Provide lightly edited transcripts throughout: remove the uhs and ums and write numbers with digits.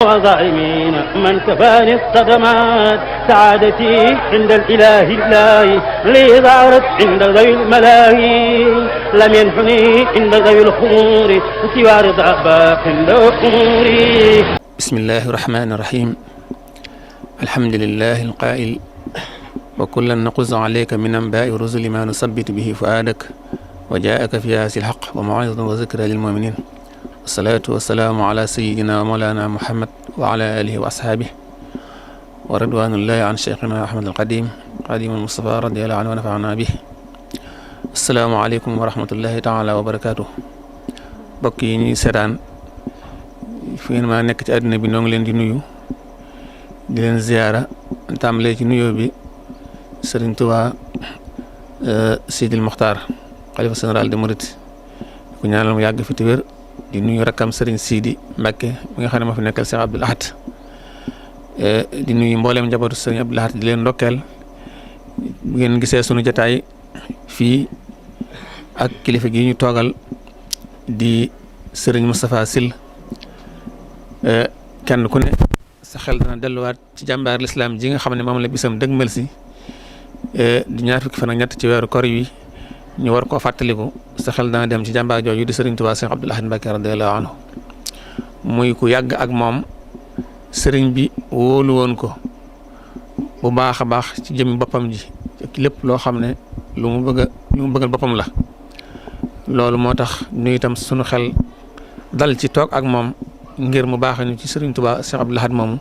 وظالمين من كفاني الصدمات سعادتي عند الإله لي ظهرت عند ذوي الملاهي لم ينحني عند ذوي الخمور سوى رضا باق الأمور. بسم الله الرحمن الرحيم. الحمد لله القائل وكلا نقص عليك من أنباء الرسل ما نثبت به فؤادك وجاءك في هذا الحق وموعظة وذكرى للمؤمنين. والصلاة والسلام على سيدنا ومولانا محمد وعلى آله وأصحابه ورضوان الله عن شيخنا أحمد القديم قديم المصطفى رضي الله عنه ونفعنا به. السلام عليكم ورحمة الله تعالى وبركاته. bokk yi ñuy seetaan fi ngeen ma nekk ci àddina bi noo ngi leen di nuyu di leen ziyaara tàmbalee ci nuyoo bi Sëriñ Tuubaa Sidil Mokhtar xalifa général des Mourides ku ñaanal mu yàgg fi te wér di nuyu rakkam Sëriñ Sidi Mbacke mi nga xam ne moo fi nekkal Cheikh Abdoul Ahad di nuyu mbooleem njabootu Sëriñ Abdoul Ahad di leen ndokkeel bu ngeen gisee sunu jotaay fii ak kilifa gi ñu toogal di Sëriñ Moustapha Syll kenn ku ne sa xel dana delluwaat ci jàmbaar lislaam ji nga xam ne moom la bisam dëgmal si di ñaar fukki fan ak ñett ci weeru kor wi ñu war koo fàttaliku sa xel dana dem ci jàmbaar jooju di Sëriñ Tuubaa Cheikh Abdoul Ahad Mbacké radiyallahu anhu muy ku yàgg ak moom sëriñ bi wóolu woon ko bu baax a baax ci jëmmi boppam ji ci lépp loo xam ne lu mu bëggal boppam la. loolu moo tax ñu itam sunu xel dal ci toog ak moom ngir mu baax ñu ci Sëriñ Tuubaa Cheikh Abdoul Ahad moomu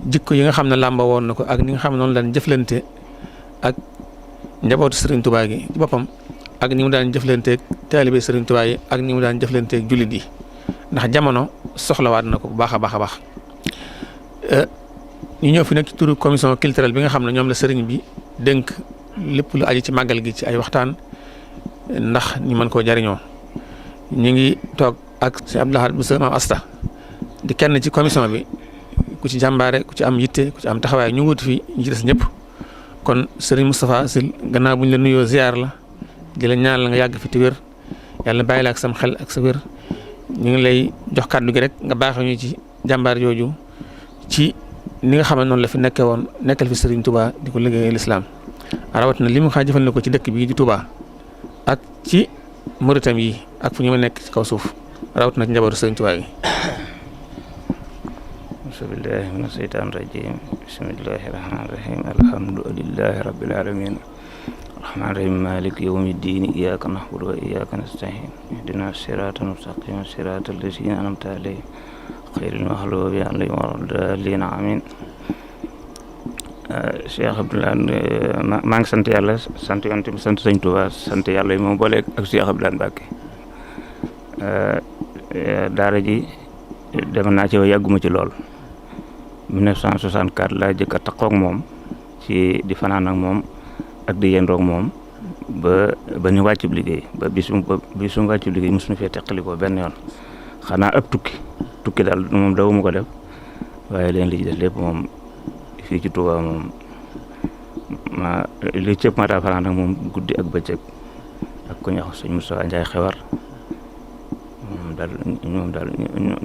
jikko yi nga xam ne làmba woon na ko ak ni nga xam ne noonu daan jëflante ak njabootu Sëriñ Tuubaa gi ci boppam ak ni mu daan jëflanteeg taalibe Sëriñ Tuubaa yi ak ni mu daan jëflanteeg jullit yi ndax jamono soxlawaat na ko bu baax a baax a baax. ñu ñëw fi nag ci turu commission culturelle bi nga xam ne ñoom la sëriñ bi dénk lépp lu aju ci màggal gi ci ay waxtaan ndax ñu mën koo jariñoo ñu ngi toog ak Cheikh Abdoul Ahad bu sa maam Asta di kenn ci commission bi ku ci jàmbaare ku ci am yitte ku ci am taxawaay ñu wut fi ñu ci des ñëpp. kon Sëriñ Moustapha Syll gannaaw bu ñu la nuyoo ziar la di la ñaan la nga yàgg fi te wér yàlla bàyyi la ak sam xel ak sa wér ñu ngi lay jox kàddu gi rek nga baaxee ñu ci jàmbaar jooju ci ni nga xam ne noonu la fi nekkee woon nekkal fi Sëriñ Touba di ko liggéeyal lislaam rawatina li mu xaa jëfandikoo ko ci dëkk bii di Touba ak ci muritam yi ak fu ñu ma nekk ci kaw suuf rawatina ci njabootu Sëriñ Touba gi. bismillahi mina seytaan rajim bismillahi rahmaani rahim alhamdulillahi rabbil alamin rahmaani rahim malik yawmi ddin iyyaka na'budu wa iyyaka nasta'in ihdina sirata mustaqim sirata allazina an'amta alayhim xayril maxluubi alayhim waladdaalliin amin. Cheikh Abdoul Ahad maa ngi sant yàlla sant yonent bi sant Sëñ Tuubaa sant yàlla yi moom boole ak Cheikh Abdoul Ahad Mbacké daara ji dem naa ci yàgguma ci lool 1964 laa jëkk a taxaw ak moom ci di fanaan ak moom ak di yendoog moom ba ñu wàccub liggéey ba bisum wàccub liggéey mosuñu fee teqalikoo benn yoon xanaa ab tukki daal moom dawuma ko def waaye leen li ci def lépp moom fii ci Touba moom li cëpp ma daa fanaan ak moom guddi ak bëccëg ak ku ñuy wax Sëñ Moustapha Ndiaye xewar ñoom daal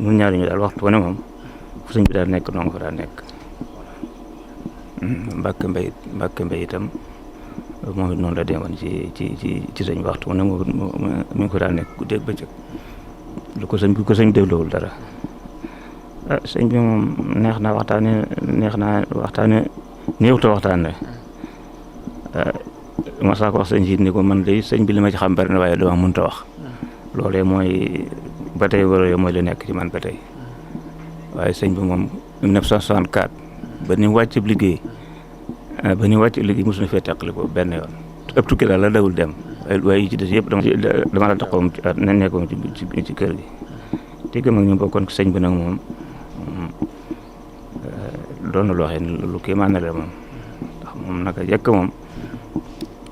ñun ñaari ñu daal waxtu wane moom fu sëñ bi daal nekk noo nga fa daal nekk. Mbàkke Mbay itam moom it noonu la demoon ci sëñ bi waxtu wane mi ngi ko daal nekk guddi ak bëccëg lu ko sëñ déglowul dara. Sëñ bi moom neex naa waxtaane néewta waxtaane ma saa ko wax sëñ si ni ko man de sëñ bi li ma ci xam bari na waaye dama mënta wax loolee mooy ba tey wala mooy li nekk ci man ba tey waaye sëñ bi moom 1964 ba ni wàcc liggéey mosuñu fee teqali ko benn yoon ëpp tukki daal la dawul dem waaye yi ci des yëpp dama la taxaw na nekkoon ci kër gi dégg mag ñu bokkoon sëñ bi nag moom doon na loo xam ne lu kii maanaam la moom ndax moom naka jekk moom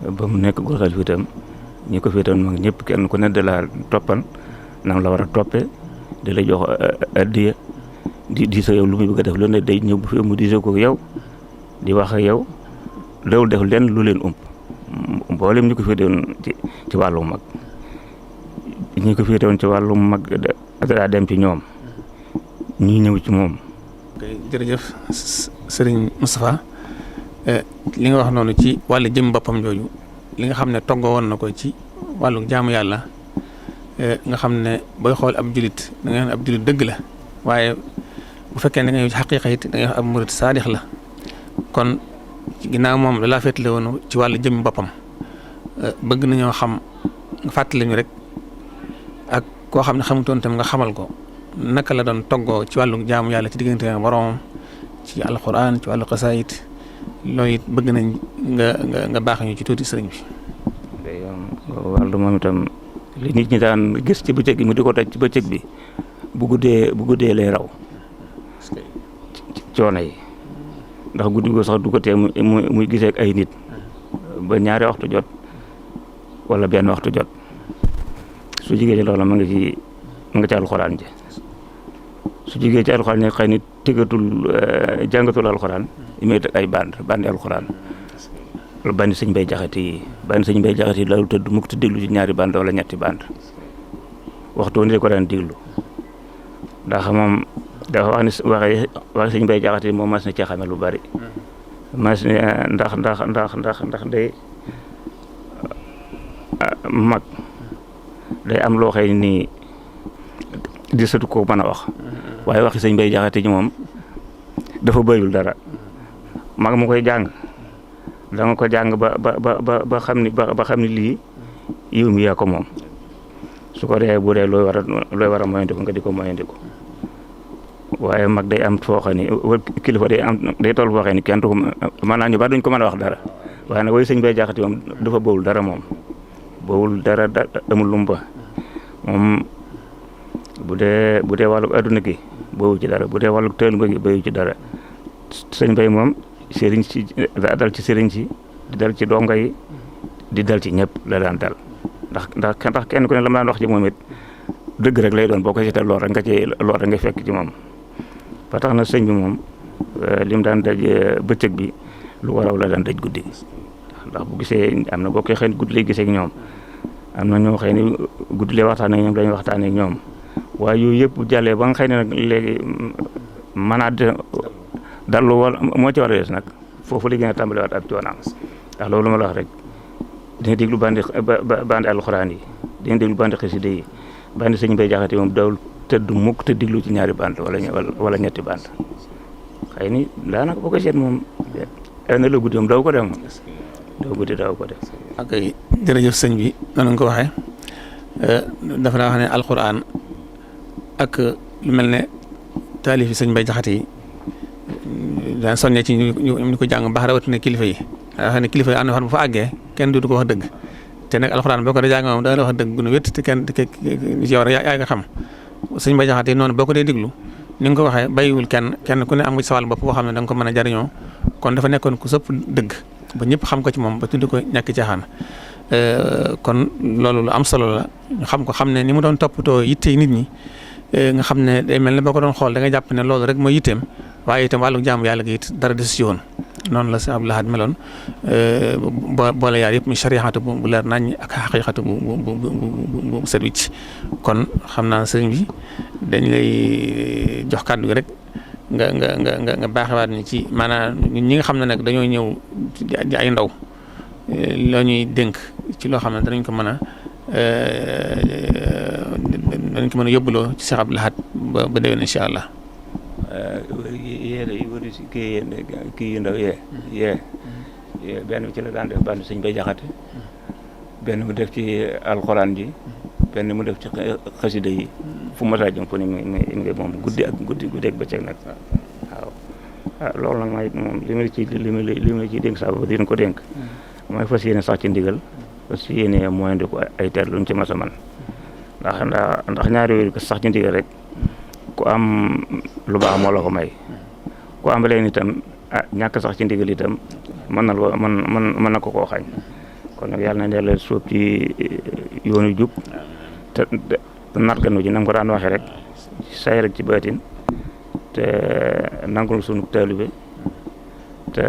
ba mu nekk góor xel fi itam ñi ko féetoon mag ñëpp kenn ku ne da la toppan nam la war a toppee di la jox addiya di sa yow lu muy bëgg a def lu ne day ñëw bu fi mu diisoo ko yow di wax ak yow dawul def leen lu leen mboolem ñu ko féetoon ci wàllu mag ñi ko féetoon ci wàllu mag daa dem ci ñoom ñi ñëw ci moom jërëjëf sëriñ Moustapha li nga wax noonu ci wàllu jëm boppam jooju li nga xam ne toggoo woon na ko ci wàllu jaamu yàlla nga xam ne booy xool ab julit da nga xam ne ab julit dëgg la waaye bu fekkee da nga ñëw ci xaqiiqa it da nga wax ab murit saadix la kon ginnaaw moom da laa féetale woon ci wàllu jëm boppam bëgg nañoo xam nga fàttali ñu rek ak koo xam ne xamutoon tam nga xamal ko naka la doon toggoo ci wàllu jaamu yàlla ci diggante ak boroomam ci alquran ci wàllu xasaayit loolu it bëgg nañ nga baax ñu ci tuuti sëriñ bi. wàllu moom itam li nit ñi daan gis ci bëccëg bi mu di ko daj ci bëccëg bi bu guddee lay raw coono yi ndax guddi go sax du ko tee muy gisee ak ay nit ba ñaari waxtu jot wala benn waxtu jot su jigee ci loola ma nga ci alxuraan ji su jigee ci alxuraan ji xëy ni tëggatul jàngatul alxuraan yi may teg ay bandi alxuraan bandi sëñ bay jaxati yi lalu tëdd mukk te déglu ci ñaari band wala ñetti band waxtu ni ko daan déglu ndax moom dafa wax ni waxe sëñ bay jaxati yi moom mas na ci xame lu bari mas ndax day mag day am loo xëy nii di satu ko mën a wax waaye waxi sëñ bay jaxati ji moom dafa bëyul dara mag mu koy jàng da nga ko jàng ba xam ni lii yiw mi yaa ko moom su ko dee bu dee looy war a moyandiku nga di ko moyandiku waaye mag day am foo xam ni kilifa day toll foo xam ni kenn du ko mën naa ñu ba duñ ko mën a wax dara waaye nag woy sëñ bay jaxati moom dafa bawul dara moom bawul dara amul lumba moom bu dee wàllu adduna gi bawu ci dara bu dee wàllu tëlumba gi bawu ci dara sëñ bay moom sëriñ si daa dal ci sëriñ si di dal ci donga yi di dal ci ñëpp la daan dal ndax kenn ku ne la ma daan wax ci moom it dëgg rek lay doon boo ko seetal lool rek nga fekk ci moom ba tax na sëñ bi moom lim daan daj bëccëg bi lu waraw la daan daj guddi ndax bu gisee am na boo koy xëy ni guddi lay gisee ak ñoom am na ñoo xëy ni guddi lay waxtaan ak ñoom dañuy waxtaan ak ñoom waaye yooyu yëpp bu jàllee ba nga xëy ne nag léegi mën dallu wala moo ci war a des nag foofu la gën a tàmbaliwaat ab coonaam ndax loolu ma la wax rek dina déglu bandi alxuraan yi dina déglu bandi xasida yi bandi sëñ bay jaxate moom dawul tëdd mukk te déglu ci ñaari band wala ñetti band xëy ni daanaka boo ko seet moom na la guddi moom daw ko def moom daw ko def ak jërëjëf sëñ bi noonu nga ko waxee dafa daa wax ne alxuraan ak lu mel ne taalifi sëñ bay jaxate yi daan soññee ci ñu ko jàng baax rawatina kilifa yi xam ne kilifa yi am na fan bu fa àggee kenn du ko wax dëgg te nag alxuraan boo ko dee jàng moom da la wax dëgg gu nu wét te kenn ci yow rek yaa nga xam sëñ Bay Jaxate noonu boo ko dee diglu ni nga ko waxee bàyyiwul kenn ku ne am nga ci sa wàll bopp boo xam ne da nga ko mën a jariñoo kon dafa nekkoon ku sëpp dëgg ba ñëpp xam ko ci moom ba tudd ko ñàkk caaxaan kon loolu lu am solo la ñu xam ko xam ne ni mu doon toppatoo yitte nit ñi nga xam ne day mel ne boo ko doon xool da nga jàpp ne loolu rek mooy yitteem waaye itam wàllu jaamu yàlla gi it dara des ci woon noonu la sëñ Abdou Lahad meloon boole yaar yëpp mu shariixatu bu leer nañ ak xaqiiqatu bu set wicc kon xam naa sëriñ bi dañ lay jox kàddu gi rek nga baaxewaat ni ci maanaam ñi nga xam ne nag dañoo ñëw di ay ndaw loo ñuy dénk ci loo xam ne danañ ko mën a yóbbuloo ci sëñ Abdou Lahad ba déwén incha allah. yee yi wëri si kii yu ndaw yee benn bi ci la daan def bandi sëñ Bay Jaxate benn mu def ci alxuraan ji benn mu def ci xasida yi fu ma saa jëm fu ni mi ngi moom guddi ak bëccëg nag waaw loolu nag mooy moom li ma ciy dénk saa ba dina ko dénk mooy fas yéene sax ci ndigal fas yéene moyen de ko ay teer luñ ci mas a man ndax ñaari yooyu ko sax ci ndigal rek ku am lu baax moo la ko may ku am leen itam ñàkk sax ci ndigal itam mën na ko koo xañ kon nag yàlla na yàlla sóob ci yoonu jub te narganu ji nam ko daan waxee rek say rek ci baatin te nangul sunu taalibe te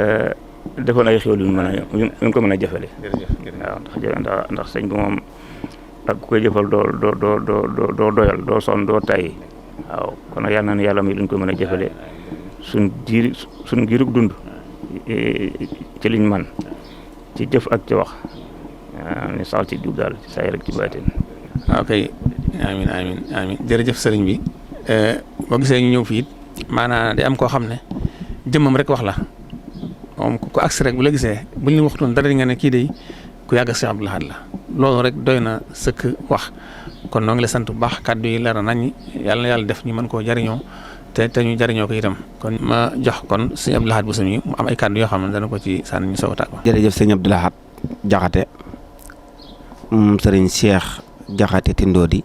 defoon ay xéwal yu ko mën a jëfale waaw ndax sëñ bi moom ak ku koy jëfal doo doyal doo sonn doo tay waaw kon nag yàlla na yàlla mi luñ ko mën a jëfale suñ giirug dund ci liñ man ci jëf ak ci wax ni sax ci jub daal ci saay rek ci baatin. ok amin jërëjëf sëriñ bi boo gisee ñu ñëw fii maanaam day am koo xam ne jëmmam rek wax la moom ku agsi rek bu la gisee buñ la waxtoon dara nga ne kii day ku yàgg Cheikh Abdoul Ahad la loolu rek doy na sëkk wax kon noo ngi la sant bu baax kàddu yi leer nañ yàlla na yàlla def ñu mën koo jariñoo te ñu jariñoo ko itam kon ma jox kon sëñ Abdoul Ahad bu sami mu am ay kàddu yoo xam ne dana ko ci sànni ñu soog a tàggatoo. jërëjëf sëñ Abdoul Ahad Jaxate sëriñ Cheikh Jaxate Tindodi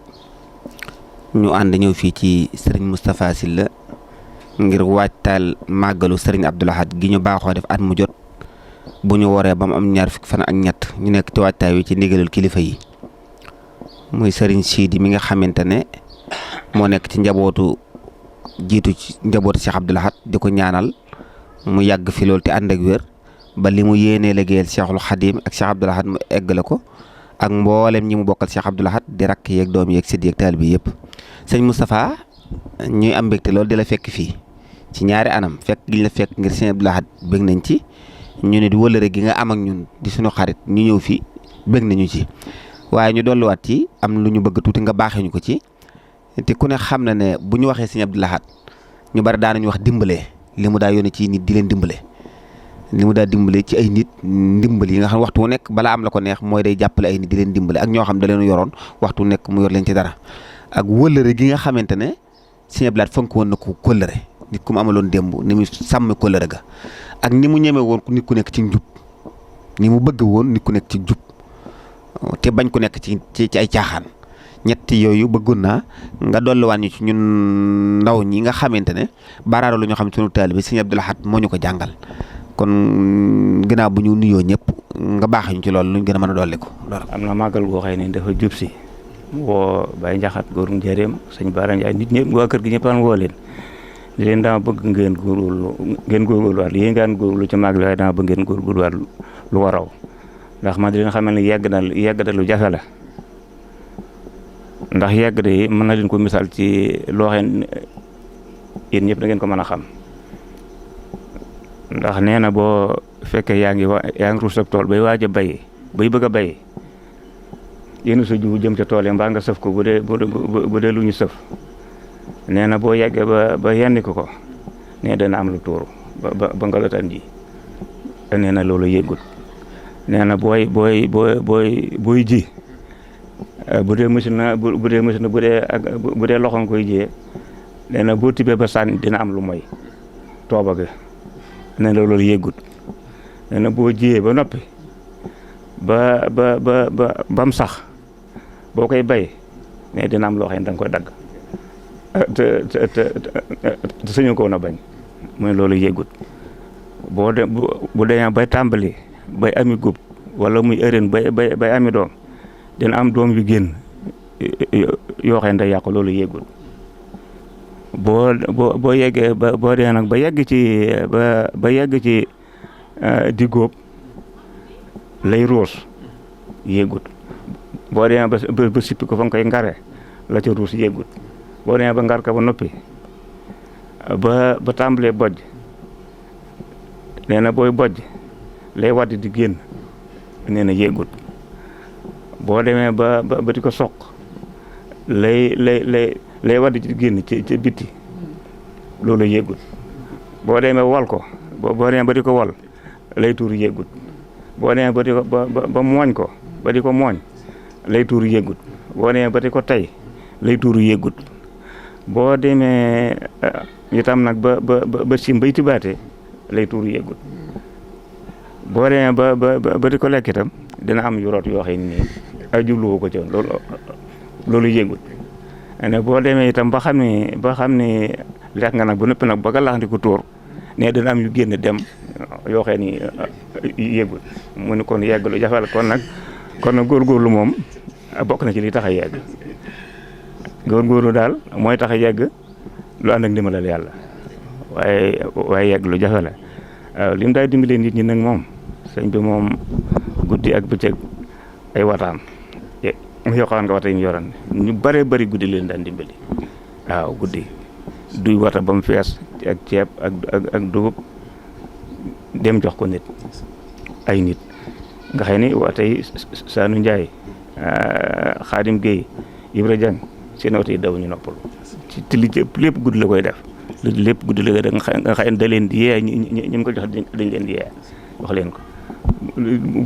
ñu ànd ñëw fii ci sëriñ Moustapha Sylla ngir waajtaal màggalu sëriñ Abdoul Ahad gi ñu baaxoo def at mu jot bu ñu waree ba mu am ñaar fukki fan ak ñett ñu nekk ci waajtaay wi ci ndigalul kilifa yi muy sëriñ Sidi mi nga xamante ne moo nekk ci njabootu jiitu ci njabootu Cheikh Abdoul Ahad di ko ñaanal mu yàgg fi loolu te ànd ak wér ba li mu yéenee liggéeyal Cheikhul Khadim ak Cheikh Abdoul Ahad mu eggale ko ak mboolem ñi mu bokkal Cheikh Abdoul Ahad di rakk yeeg doom yeeg sët yeeg taalibe bi yëpp. sëñ Moustapha ñuy am mbégte loolu di la fekk fii ci ñaari anam fekk gi ñu la fekk ngir sëñ Abdoul Ahad bëgg nañ ci ñu ne di wëllëre gi nga am ak ñun di suñu xarit ñu ñëw fii bëgg nañu ci waaye ñu dolliwaat ci am lu ñu bëgg tuuti nga baaxee ñu ko ci te ku ne xam na ne bu ñu waxee sëñ Abdoul Ahad ñu bari daanañu wax dimbale li mu daa yónnee ci nit di leen dimbale li mu daa dimbale ci ay nit ndimbal yi nga xam waxtu wu nekk balaa am la ko neex mooy day jàppale ay nit di leen dimbale ak ñoo xam da leen yoroon waxtu nekk mu yor leen ci dara ak wëllëre gi nga xamante ne sëñ Abdoul Ahad fonk woon na ko kóllëre nit ku mu amaloon démb ni mu sàmm kóllëre ga ak ni mu ñeme woon nit ku nekk ci njub ni mu bëgg woon nit ku nekk ci njub te bañ ku nekk ci ay caaxaan ñetti yooyu bëggoon naa nga dolliwaat ñu ci ñun ndaw ñi nga xamante ne baraaro lu ñu xam sunu taalibe bi sëñ Abdoul Ahad moo ñu ko jàngal kon ginnaaw bu ñu nuyoo ñëpp nga baaxee ñu ci loolu luñ gën a mën a dolli ko. am na màggal goo xëy ne dafa jub si woo Baye Njaxat góor njëreem sëñ Baara Njaay nit ñëpp waa kër gi ñëpp daan woo leen di leen dama bëgg ngeen góorgóorluwaat yéen ngaan góorgóorlu ci màggal waaye dama bëgg ngeen góorgóorluwaat lu waraw ndax ma di leen xamal ne yegg na lu jafe la ndax yegg de mën na leen ko misaal ci loo xam yéen ñëpp da ngeen ko mën a xam ndax nee na boo fekkee yaa ngi ruus sa tool bay waaj a bay bay bëgg a bay yéen sa jiwu jëm ca tool yi mbaa nga sëf ko bu dee lu ñu sëf nee na boo yeggee ba yenni ko nee dana am lu tuuru ba nga lotan ji nee na loolu yëggut nee na booy ji bu dee machine bu dee loxo nga koy jiyee nee na boo tibbee ba sànni dina am lu moy tooba ga nee na loolu yëggut nee na boo jiyee ba noppi bam sax boo koy bay ne dina am loo xam ne da nga koy dagg te suñu ko woon a bañ mooy loolu yëggut bu demee bay tàmbali bay ami gub wala muy ëreen bay ami doom dina am doom yu génn yoo xam ne day yàqu loolu yëggut boo yeggee boo dee nag ba yegg ci di góob lay ruus yëggut boo demee ba sippi ko fa nga koy ngare la ca ruus yëggut boo demee ba ngar ka ba noppi ba tàmbalee bojj nee na booy bojj lay wadd di génn nee na yëggut boo demee ba di ko soq lay wadd di génn ci bitti loolu yëggut boo demee wal ko boo demee ba di ko wal lay tuur yëggut boo demee ba di ko ba mooñ ko ba di ko mooñ lay tuur yëggut boo demee ba di ko tey lay tuur yëggut boo demee itam nag ba sim bay tibaate lay tuur yëggut boo demee ba di ko lekk itam dina am yu root yoo xam ne nii ay jubluwoo ko ci loolu yëggut ne boo demee itam ba xam ne lekk nga nag ba noppi nag ba nga laxandi ko tóor ne dina am yu génn dem yoo xam ni yëggut mu ne kon yegg lu jafal kon nag góorgóorlu moom bokk na ci li tax a yegg góorgóorlu daal mooy tax a yegg lu ànd ak ndimbalal yàlla waaye yegg lu jafe la waaw li mu daay dimbalee nit ñi nag moom sëñ bi moom guddi ak bëccëg ay wataan yoo xam nga wata yi mu yoroon ñu bëree bëri guddi leen daan dimbali waaw guddi duy wata ba mu fees ak ceeb ak dugub dem jox ko nit ay nit nga xëy ni waa tey Saanu Njaay Xaadim Géey Ibra Jang seen oto yi daw ñu noppal ci li lépp guddi la koy def lépp guddi la koy def nga xëy da leen di yee ñu ko jox dañ leen di yee wax leen ko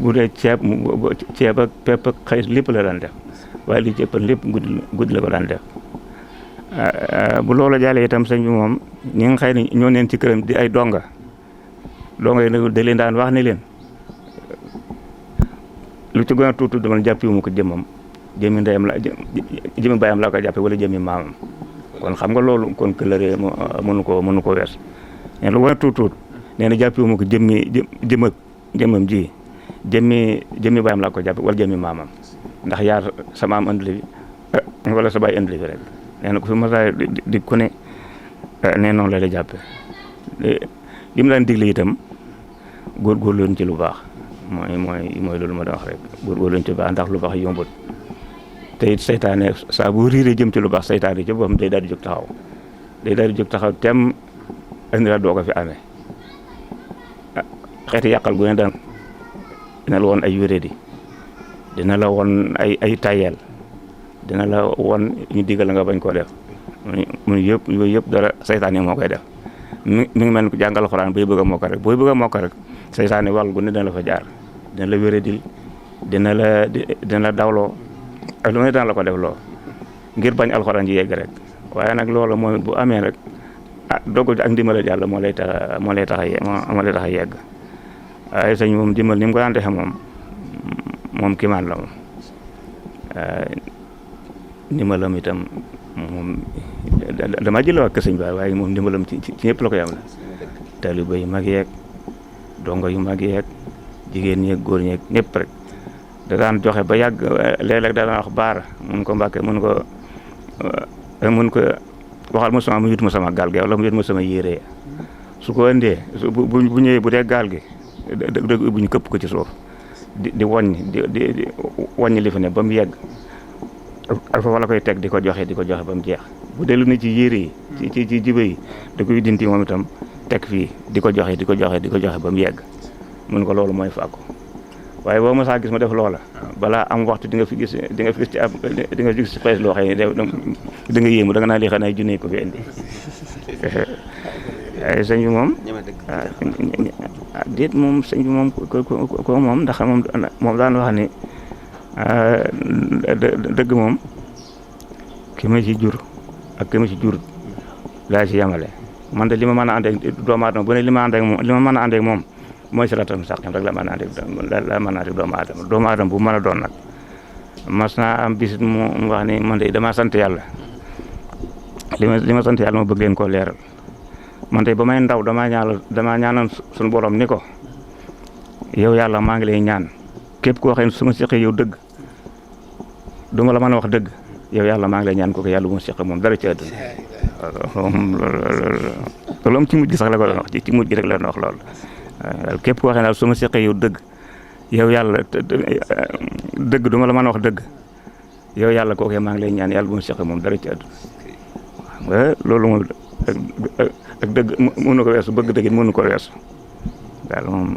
bu dee ceeb ak pepp ak xëy lépp la daan def waaye li ci ëpp lépp guddi la ko daan def bu loolu jàllee itam sëñ bi moom ñi nga xëy ne ñoo neen ci këram di ay donga yi nag da leen daan wax ne leen lu ci gën a tuuti dama jàppiwu ma ko jëmmi ndeyam la jëmmi baayam laa ko jàppe wala jëmmi maamam kon xam nga loolu kon këlëree mënu ko wees ne lu gën a tuuti nee na jàppiwu ma ko jëmmam ji jëmmi baayam laa ko jàppe wala jëmmi maamam ndax yaar sa maam andi fi wala sa baay andi fi rek nee na ko fi masaa di ku ne nee noonu la jàppe li mu daan digle itam góorgóorlu leen ci lu baax mooy loolu ma doon wax rek góorgóorlu leen ci lu baax ndax lu baax yombut te it seytaane saa bu riiree jëm ci lu baax seytaane ci boppam day daal di jóg taxaw tem indi la doo ko fi amee xeeti yàqal gu ne daan dina la woon ay wérédi dina la woon ay tayel dina la woon ñu digal la nga bañ koo def mu yooyu yëpp dara seytaane moo koy def mi ngi mel ni jàngal Alxuraan booy bëgg a mokk rek seytaane wàll gu ne dina la fa jaar dina la wérédil dina la dawloo ak lu ne daan la ko def loo ngir bañ Alxuraan ji yegg rek waaye nag loolu mooy bu amee rek dogal ak ndimbal Yàlla moo lay tax a yegg waaye sëñ moom dimbal ni mu ko daan defee moom kiimaan la moom ndimbalam itam moom dama jël ak sëñ bi waaye moom ndimbalam ci ñëpp la ko yam la taalibe yu mag yeeg dongo yu mag yeeg jigéen ñeeg góor ñeeg ñëpp rek da daan joxe ba yàgg léeg-léeg da daan wax baara mun ko mbàkke mun ko waxal ma sama mu yut ma sama gaal gi wala mu yut ma sama yére su ko indee bu ñëwee bu dee gaal gi dëgg bu ñu këpp ko ci suuf di wàññi li fi ne ba mu yegg alfa wala koy teg di ko joxe ba mu jeex bu dellu ni ci yére yi ci jibe yi da koy dinti moom itam teg fii di ko joxe ba mu yegg mun ko loolu mooy fàkku waaye boo ma saa gis ma def loola balaa am waxtu di nga gis ci presse loo xam ne da nga yéemu da nga naa li xanaa junne ko fi indi waaye sëñ bi moom déet moom sëñ bi moom ko moom ndax moom daan wax ni dëgg moom ki ma ci jur ak ki ma ci jur laa ci yamale man de li ma mën a ànd ak doomu aadama bu ne li ma mën a ànd ak moom mooy siraatal mustaqiim rek la mën a ànd ak doomu aadama bu mën a doon nag mas naa am bisit mu wax ni man de damaa sant yàlla li ma sant yàlla ma bëgg leen koo leeral man de ba may ndaw damaa ñaanal suñu borom ni ko yow yàlla maa ngi lay ñaan képp koo xam ne su ma seqee yow dëgg du ma la mën a wax dëgg yow yàlla maa ngi lay ñaan ko yàlla bu ma seqee moom dara ci àdduna loolu am ci mujj gi sax la ko doon wax ci mujj gi rek la doon wax loolu képp koo xam ne su ma seqee yow dëgg yow yàlla dëgg du ma la mën a wax dëgg yow yàlla kooku maa ngi lay ñaan yàlla bu ma seqee moom dara ci àdduna nga loolu moom ak dëgg mënu ko weesu bëgg dëgg mënu ko weesu daal moom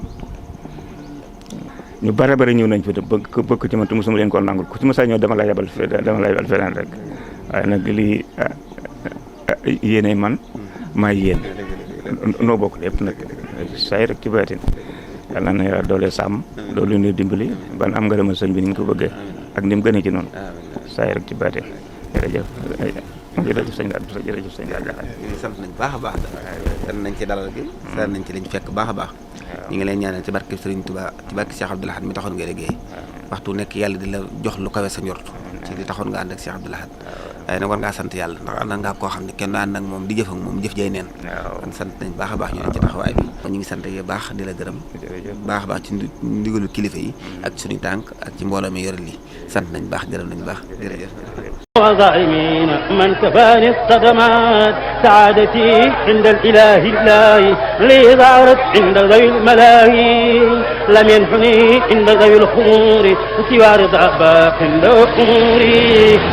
ñu bare ñëw nañ fi te bëgg ci man te mosuma leen ko nangul ku ci ma saa ñëw dama lay yabal feneen rek waaye nag lii yéene man maa yéen noo bokk lépp nag saay rek ci baatin yàlla na yàlla doole sàmm doole ñu dimbali ban am nga demal sëñ bi ni ñu ko bëggee ak ni mu gënee ci noonu saay rek ci baatin jërëjëf sëñ Gallou jërëjëf sëñ Gallou ñu sant nañ baax a baax sant nañ ci dalal gi sant nañ ci liñ fekk baax a baax ñu ngi leen ñaanal ci barke Serigne Touba ci barke Cheikh Abdoul Ahad mi taxoon ngay liggéey waxtu nekk yàlla di la jox lu kawe sa njort ci li taxoon nga ànd ak Cheikh Abdoul Ahad waaye nag war ngaa sant yàlla ndax ànd ngaa koo xam ne kenn du ànd ak moom di jëf ak moom jëf jay neen kon sant nañ baax a baax ñu ne ci taxawaay bi kon ñu ngi sant yi baax di la gërëm baax a baax ci ndigalu kilifa yi ak suñu tànk ak ci mbooloo mi yore lii sant nañ baax gërëm nañ baax jërëjëf وظالمين من كفاني الصدمات سعادتي عند الإله لي ظهرت عند ذوي الملاهي لم ينحني عند ذوي الخمور سوى رضا باق عند أموري